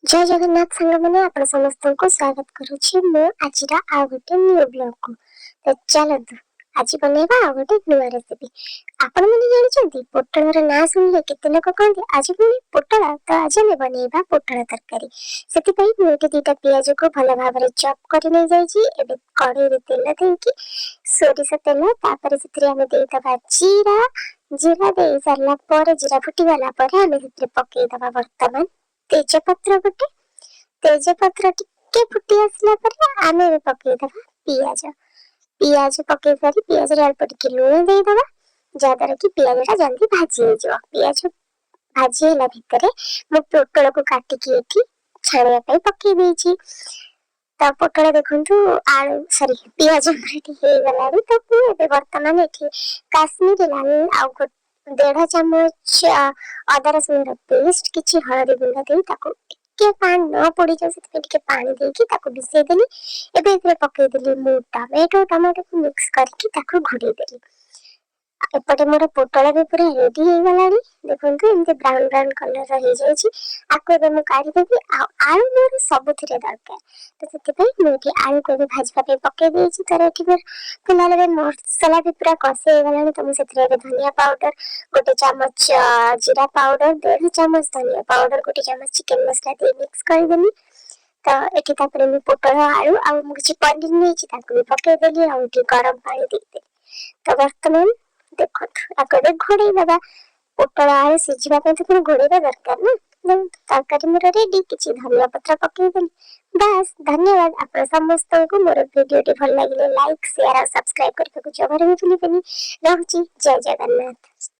ଜୟ ଜଗନ୍ନାଥ ସାଙ୍ଗମାନେ, ଆପଣ ସମସ୍ତଙ୍କୁ ସ୍ୱାଗତ କରୁଛି ମୁଁ ଆଜିର ଆଉ ଗୋଟେ ନ୍ୟୁ ବ୍ଲଗକୁ। ତ ଚାଲନ୍ତୁ, ଆଜି ବନେଇବା ଆଉ ଗୋଟେ ନୂଆ ରେସିପି। ଆପଣମାନେ ଜାଣିଛନ୍ତି, ପୋଟଳର ନାଁ ଶୁଣିଲେ କେତେ ଲୋକ କହନ୍ତି, "ଆଜି ପୁଣି ପୋଟଳ?" ତ ଆଜି ଆମେ ବନେଇବା ପୋଟଳ ତରକାରୀ। ସେଥିପାଇଁ ମୁଁ ଏଠି ଦୁଇଟା ପିଆଜକୁ ଭଲ ଭାବରେ ଚପ୍ କରି ନେଇଯାଇଛି। ଏବେ କଢ଼େଇରେ ତେଲ ଦେଇକି ସୋରିଷ ତେଲ, ତାପରେ ସେଥିରେ ଆମେ ଦେଇଦେବା ଜିରା। ଜିରା ଦେଇ ସାରିଲା ପରେ, ଜିରା ଫୁଟିଗଲା ପରେ ଆମେ ସେଥିରେ ପକେଇଦବା ବର୍ତ୍ତମାନ ତେଜପତ୍ର ଗୋଟେ। ତେଜପତ୍ର ଟିକେ ଫୁଟି ଆସିଲା ପରେ ଆମେ ଏବେ ପକେଇଦବା ପିଆଜ। ପିଆଜ ପକେଇ ସାରି ପିଆଜରେ ଅଳ୍ପ ଟିକେ ଲୁଣ ଦେଇଦବା, ଯାହାଦ୍ୱାରା କି ପିଆଜଟା ଜଲ୍ଦି ଭାଜି ହେଇଯିବ। ପିଆଜ ଭାଜି ହେଲା ଭିତରେ ମୁଁ ପୋଟଳକୁ କାଟିକି ଏଠି ଛାଣିବା ପାଇଁ ପକେଇ ଦେଇଛି। ତ ପୋଟଳ ଦେଖନ୍ତୁ, ଆଳୁ, ସରି, ପିଆଜ ମୋର ଏଠି ହେଇଗଲାଣି। ତ ମୁଁ ଏବେ ବର୍ତ୍ତମାନ ଏଠି କାଶ୍ମୀରୀ ଲାଲ ଆଉ 1.5 ଚାମଚ ଅଦା ରସୁଣର ପେଷ୍ଟ, କିଛି ହଳଦୀ ଗୁଣ୍ଡ ଦେଇ ତାକୁ ଟିକେ ପାଣି, ନ ପୋଡ଼ିଯାଉ ସେଥିପାଇଁ ଟିକେ ପାଣି ଦେଇକି ତାକୁ ମିଶେଇ ଦେଲି। ଏବେ ଏଥିରେ ପକେଇଦେଲି ମୁଁ ଟମାଟୋ। ଟମାଟୋକୁ ମିକ୍ସ କରିକି ତାକୁ ଘୋଡ଼େଇ ଦେଲି। ଏପଟେ ମୋର ପୋଟଳ ବି ପୁରା ରେଡି ହେଇଗଲାଣି। ଦେଖନ୍ତୁ, ଏମିତି ବ୍ରାଉନ ବ୍ରାଉନ କଲରର ହେଇଯାଇଛି। ଆକୁ ଏବେ ମୁଁ କାଢ଼ିଦେବି। ଆଉ ଆଳୁ ମୋର ସବୁଥିରେ ଦରକାର, ତ ସେଥିପାଇଁ ମୁଁ ଏଠି ଆଳୁକୁ ଏବେ ଭାଜିବା ପାଇଁ ପକେଇ ଦେଇଛି। ତ ଏଠି ମୋର ଫିଲହାଲ ଏବେ ମସଲା ବି ପୁରା କଷି ହେଇଗଲାଣି। ତ ମୁଁ ସେଥିରେ ଏବେ ଧନିଆ ପାଉଡର 1 ଚାମଚ, ଜିରା ପାଉଡର 1.5 ଚାମଚ, ଧନିଆ ପାଉଡର 1 ଚାମଚ, ଚିକେନ ମସଲା ଦେଇ ମିକ୍ସ କରିଦେଲି। ତ ଏଠି ତାପରେ ମୁଁ ପୋଟଳ, ଆଳୁ ଆଉ ମୁଁ କିଛି ପନିର ନେଇଛି, ତାକୁ ବି ପକେଇଦେଲି ଆଉ ଏଠି ଗରମ ପାଣି ଦେଇଦେଲି। ତ ବର୍ତ୍ତମାନ ଦେଖନ୍ତୁ, ଆକୁ ଏବେ ଘୋଡ଼େଇ ଦେବା। ପୋଟଳ ଆଳୁ ସିଝିବା ପାଇଁ ତ ପୁଣି ଘୋଡ଼େଇବା ଦରକାର ନା। ତରକାରୀ ମୋର ରେଡି। କିଛି ଧନିଆ ପତ୍ର ପକେଇଦେଲି, ବାସ୍। ଧନ୍ୟବାଦ ଆପଣ ସମସ୍ତଙ୍କୁ। ମୋର ଭିଡ଼ିଓଟି ଭଲ ଲାଗିଲେ ଲାଇକ୍, ସେୟାର ଆଉ ସବସ୍କ୍ରାଇବ କରିବାକୁ ଜମାରୁ ବି ଭୁଲିବେନି। ରହୁଛି, ଜୟ ଜଗନ୍ନାଥ।